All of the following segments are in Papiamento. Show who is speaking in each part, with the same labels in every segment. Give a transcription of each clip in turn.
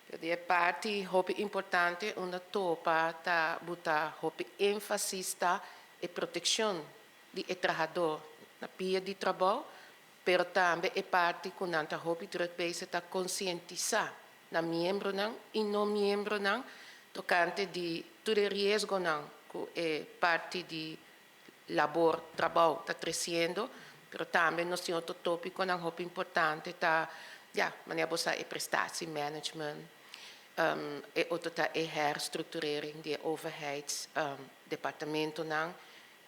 Speaker 1: E parti hopi importante unda TOPA ta buta hopi énfasis ta e protekshon di e trahadó na pia di trabou, pero tambe e parti ku nan ta hopi druk bezig ta konsientisá na miembronan i no miembronan tokante di tur e riesgonan ku e parti di labor, trabou ta tresiendo. Pero tambe nos tin otro tópikonan hopi importante ta, ja, manera bo sa, e prestatiemanagement, e otro ta e herstructurering di overheids departamentonan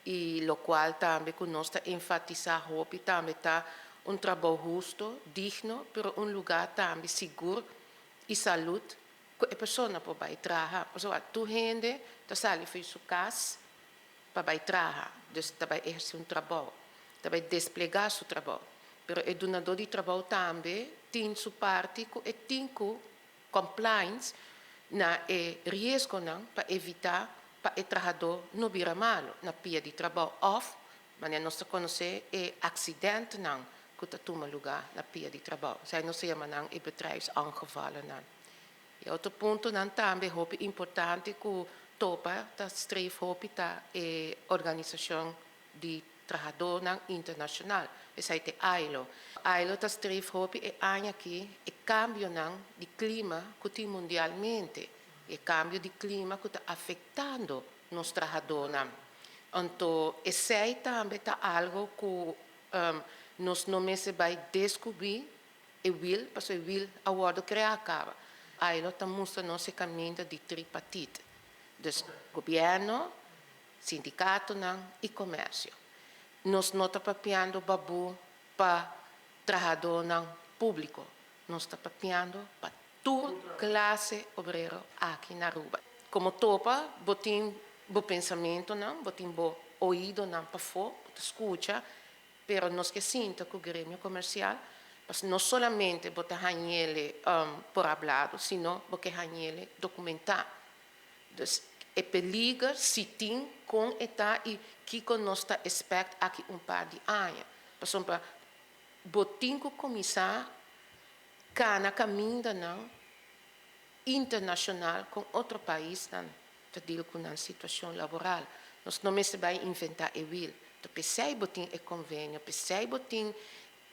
Speaker 1: i lokual tambe ku nos ta enfatisá hopi tambe ta un trabou hustu, digno, pero un lugá tambe sigur i salú ku e persona por bai traha. Pasobra tur hende ta sali for di su kas pa bai traha, dus ta bai ehersé un trabou, ta bai desplegá su trabou. Pero e dunadó di trabou tambe tin su parti ku e tin ku compliance na e riesgonan pa evitá pa e trahadó no bira malu na pia di trabou òf manera nos ta konosé e aksidentenan ku ta tuma lugá na pia di trabou. Esei nos ta yama nan e bedrijfsongevallennan. E otro puntonan tambe hopi importante ku TOPA ta streef hopi ta e organisashon di trahadónan internashonal, esei ta ILO. ILO ta streef hopi e aña akí e kambionan di klima ku tin mundialmente, e kambio di klima ku ta afektando nos trahadónan. Anto esei tambe ta algu ku nos no mester bai deskubrí e wiel, pasobra e wiel a wòrdu kreá kaba. ILO ta mustra nos e kaminda di tripartit, dus gobièrnu, sindikatonan i komersio. Nos no ta papiando babu pa trahadónan públiko, nos ta papiando pa tur klase obrero aki na Aruba. Komo TOPA bo tin bo pensamentunan, bo tin bo oidonan pafó, bo ta skucha. Pero nos ke sinta ku gremio komersial, pasobra no solamente bo ta hañ'ele por hablado, sino bo ke hañ'ele dokumentá. Dus e peliger si tin, kon e ta i kiko nos ta espèkt aki un par di aña. Pasobra bo tin ku kuminsá kana kamindanan internashonal kon otro paisnan ta deal ku nan situashon laboral. Nos no mester bai inventá e wiel. Ta p'esei bo tin e konvenio, p'esei bo tin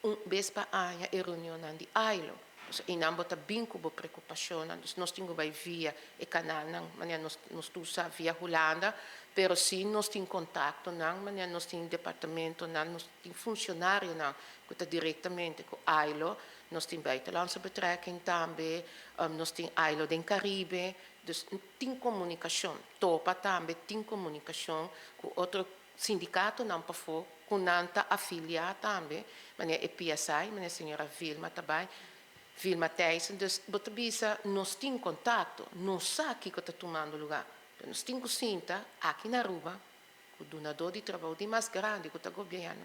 Speaker 1: un bes pa aña e reunionnan di ILO. Pasobra einan bo ta bin ku bo preokupashonnan. Dus nos tin ku bai via e kanalnan manera nos nos ta usa via Hulanda, pero si nos tin kontaktonan, manera nos tin departamentonan, nos tin funshonarionan ku ta direktamente ku ILO. Nos tin buitenlandse betrekking tambe, nos tin ILO den Karibe. Dus tin komunikashon. TOPA tambe tin komunikashon ku otro sindikatonan pafó ku nan ta afiliá tambe, manera e PSI, manera señora Vilma ta bai, Vilma Thijssen. Dus bo ta bisa nos tin kontakto, nos sa kiko ta tumando lugá. Pero nos tin ku sinta aki na Aruba ku dunadó di trabou di mas grandi ku ta gobièrnu.